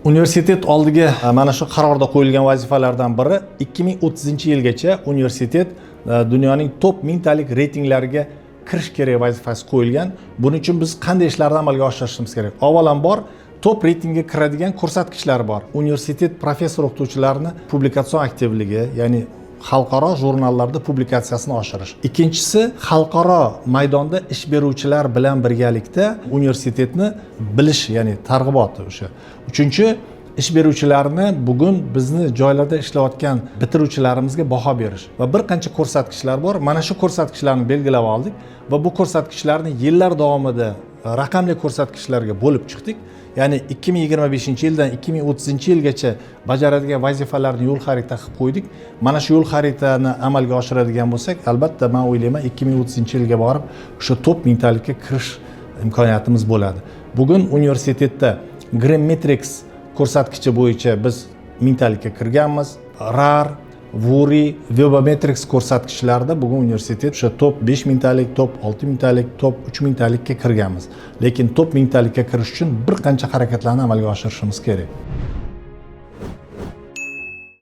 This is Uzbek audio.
Universitet oldiga mana shu qarorda qo'yilgan vazifalardan biri: 2030-yilgacha universitet dunyoning top 1000 talik reytinglariga kirish kerak vazifasi qo'yilgan. Buning uchun biz qanday ishlarni amalga oshirishimiz kerak? Avvalambor, top reytingga kiradigan ko'rsatkichlar bor. Universitet professor o'qituvchilarini publikatsion aktivligi, ya'ni xalqaro jurnallarda publikatsiyasini oshirish. Ikkinchisi, xalqaro maydonda ish beruvchilar bilan birgalikda universitetni bilish, ya'ni targ'iboti o'sha. Uchinchi, ish beruvchilarni bugun bizni joylarda ishlayotgan bitiruvchilarimizga baho berish va bir qancha ko'rsatkichlar bor. Mana shu ko'rsatkichlarni belgilab oldik va bu ko'rsatkichlarni yillar davomida raqamli ko'rsatkichlarga bo'lib chiqdik, ya'ni 2025-yildan 2030-yilgacha bajaradigan vazifalarni yo'l xarita qilib qo'ydik. Mana shu yo'l xaritani amalga oshiradigan bo'lsak, albatta, man o'ylayman, 2030-yilga borib o'sha top mingtalikka kirish imkoniyatimiz bo'ladi. Bugun universitetda GrainMetrics ko'rsatkichi bo'yicha biz mingtalikka kirganmiz. RAR, WURI, Webometrics ko'rsatkichlarida bugun universitet o'sha top 5000 talik, top 6000 talik, top 3000 talikka kirganmiz. Lekin top mingtalikka kirish uchun bir qancha harakatlarni amalga oshirishimiz kerak.